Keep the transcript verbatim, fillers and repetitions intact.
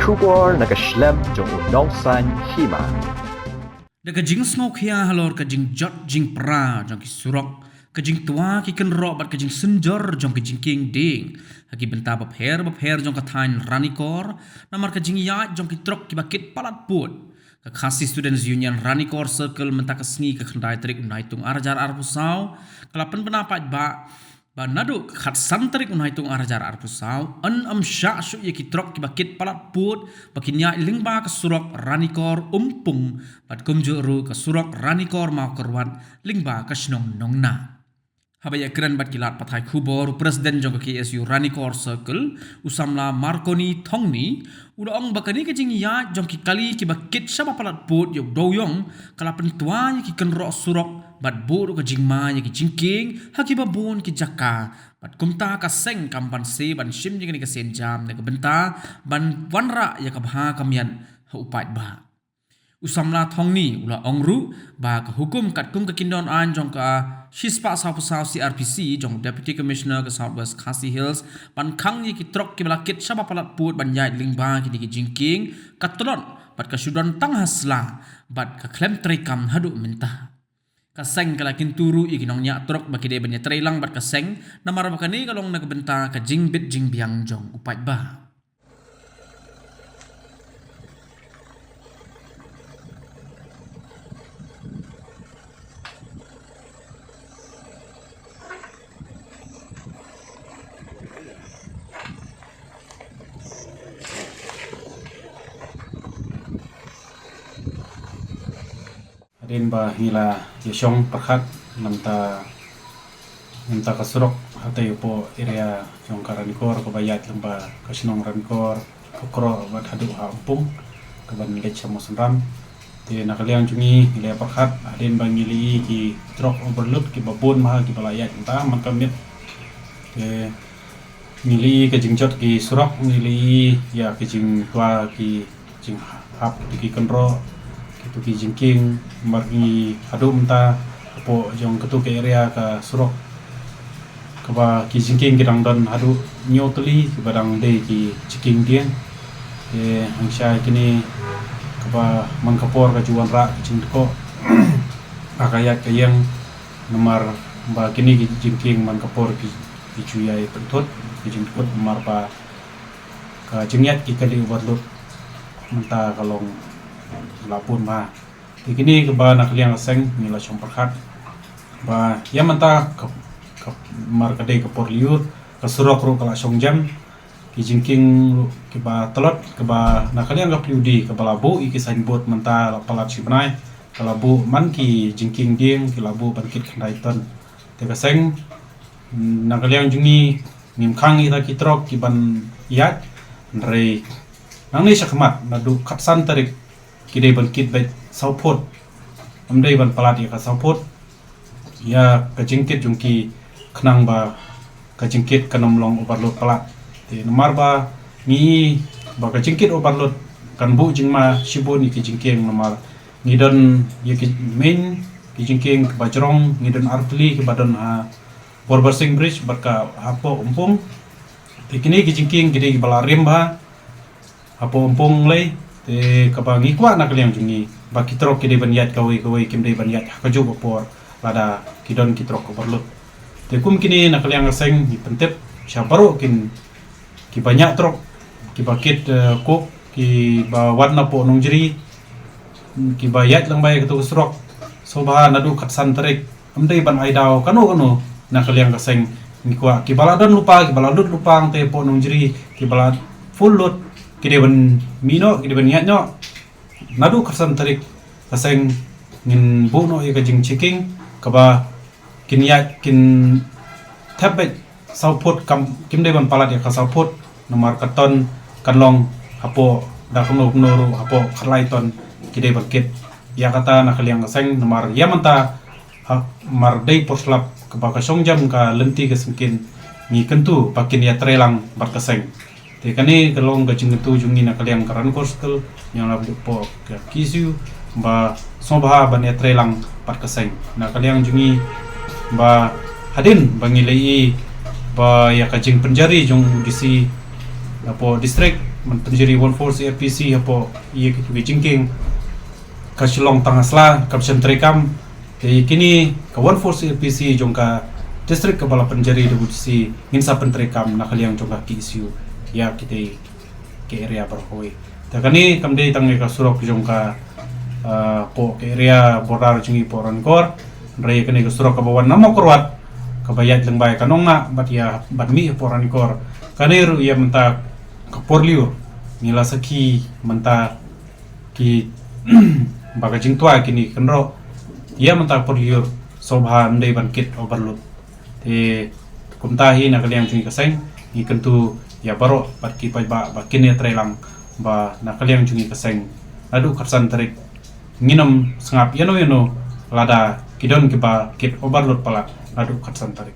Khubor na ka shlem jong u Nongsaiñ Hima. Da ka jingsngewkhia halor ka jingjot jingpra jong ki surok, ka jingtwa ki kynroh bad ka jingsynjor jong ki jingkieng dieng ha ki bynta bapher bapher jong ka thaiñ Ranikor, namar ka jingïaid jong ki trok kiba kit palat pud, ka Khasi Students Union Ranikor Circle mynta ka sngi ka khyndai tarik u Naitung ar hajar arphew saw ka la pynbna paidbah ba naduh ka khatsan tarik u Naitung ar hajar arphew saw yn ym shah shuh ïa ki trok kiba kit palat pud ba kin ïaid lyngba ka surok Ranikor Umpung bad kumjuh ruh ka surok Ranikor Mawkyrwat lyngba ka shnong Nongna. Haba ïakren bad ki lad pathai khubor, u President jong ka K S U Ranikor Circle, u samla Marconi Thongni, u la ong ba kane ka jingïaid jong ki kali kiba kit shaba palat pud ïa u dewiong ka la pyntwa ïa ki kynroh surok bad buh ruh ka jingma ïa ki jingkieng ha kiba bun ki jaka. Bad kumta ka seng kam banse ban shim ïa kane ka sienjam na ka bynta ban wanrah ïa ka bha ka miat ha u paidbah. U samla Thongni u la ong ruh ba ka hukum katkum ka kyndon aiñ jong ka shispah sawphew saw C R P C jong Deputy Commissioner ka South West Khasi Hills ban khang ïa ki trok kiba la kit shaba palat pud ban ïaid lyngba kine ki jingkieng ka tlot bad ka shu don tang ha sla bad ka khlem treikam haduh mynta. Ka seng ka la kyntu ruh ïa ki nongñiah trok ba ki dei ban ïatreilang bad ka seng namar ba kane ka long na ka bynta ka jingbit jingbiang jong u paidbah. Hadien ba ngi la ïashong pyrkhat na bynta, na bynta ka surok hatei hapoh area jong ka Ranikor kaba ïaid lyngba ka shnong Ranikor, Khukroh bad haduh ha Umpung kaban leit sha Mawsynram. Te na ka liang jong ngi ngi la pyrkhat hadien ba ngi la ïohi ki trok overload kiba bun bha kiba la ïaid mynta man ka miet. Te ngi la ïohi ka jingjot ki surok, ngi la ïohi ïa ka jingtwa ki jinghap ki kynroh, ki tu ki jingkieng, namar ngi haduh mynta hapoh jong katu ka area ka surok kaba ki jingkieng ki dang don haduh hynñiew tylli kiba dang dei ki jingkieng dieng. Te hangshai kine kaba man ka por ka ju wanrah ka jingdkoh ha ka ïaid ka ïeng namar ba kine ki jingkieng man ka por ki, ki ju ïai pynthut ki jingdkoh namar ba ka jingïaid ki kali overload mynta ka long la bun bha. Te kine kaba na ka liang ka seng ngi la shong pyrkhat ba ïa mynta ka, ka mar ka dei ka por lyiur, ka surok ruh ka la shong jem, ki jingkieng ruh kiba tlot kaba na ka liang ka P W D kaba la buh ïa ki signboard mynta la palat shi bnai, ka la buh man ki jingkieng dieng ki la buh ban kit khyndai ton. Te ka seng, mm, na ka liang jong ngi ngim khang ïa kita ki trok kiban ïaid, hynrei nangne shakhmat naduh khatsan tarik ki dei ban kit beit saw phut. Ym dei ban palat ïa ka saw phut ïa ka jingkit jong ki khnang ba ka jingkit kan ym long overload palat. Te namar ba ngi ba ka jingkit overload kan buh jingma shibun ïa ki jingkieng namar ngi don ïa ki main ki jingkieng kiba jrong, ngi don artylli kiba don ha Borbarsing Bridge bad ka hapoh Umpung. Te kine ki jingkieng ki dei kiba la rim bha hapoh Umpung lei, te kaba ngi kwah na ka liang jong ngi ba ki trok ki dei ban ïaid kawei kawei, kim dei ban ïaid ha kajuh ka por lada ki don ki trok overload. Te kum kine na ka liang ka seng ngi pyntip sha baroh kin kiba ñiah trok, kiba kit, eh, coke, kiba wan napoh Nongjri, kiba ïaid lyngba ïa katu ka surok. Sngewbha naduh khatsan tarik ym dei ban ai daw kano kano na ka liang ka seng, ngi kwah kiba la don lypa, kiba la lut lypa hangtei hapoh Nongjri, kiba la full load ki dei ban mih noh, ki dei ban ïaid noh. Naduh khatsan tarik ka seng ngin buh noh ïa ka jingchecking kaba kin ïaid kin thep beit saw phut, kam, kim dei ban palat ïa ka saw phut namar ka ton kan long hapoh da kumno kumno ruh hapoh khatlai ton ki dei ban kit. Ïa kata na ka liang ka seng namar ïa mynta ha mar dei por slap kaba ka shong jem ka lynti ka syngkien, ngi kyntu ba kin ïatreilang bad ka seng. Te kane ka long ka jingkyntu jong ngi na ka liang ka Ranikor Circle, ñianglap hapoh ka K S U ba sngewbha ban ïatreilang bad ka seng. Na ka liang jong ngi ba hadien ba ngi la ïohi ba ïa ka jingpynjari jong u D C Hapoh district, ban pynjari one four C R P C hapoh ïa ki jingkieng ka shu long tang ha sla, kam shym treikam. Te kine ka one four C R P C jong ka district kaba la pynjari da U D C, ngin sa pyntreikam na ka liang jong ka K S U ïa kitei ki area baroh kawei. Te kane kam dei tang ïa ka surok jong ka, ah, hapoh ka area border jong ngi hapoh Ranikor. Hynrei kane ka surok kaba wan na Mawkyrwat, kaba ïaid lyngba ïa ka Nongnah bad ïa, bad mih hapoh Ranikor. Kane ruh ïa mynta ka por lyiur, ngi la sakhi mynta ki ba ka jingtwa kine ki kynroh, ïa mynta ka por lyiur sngewbha ym dei ban kit overload. Te kumta hi na ka liang jong ngi ka seng, ngi kyntu ïa baroh bad ki paidbah ba kin ïatreilang, ba na ka liang jong ngi ka seng, naduh khatsan tarik ngin ym sngap ïano ïano lada ki don kiba kit overload palat naduh khatsan tarik.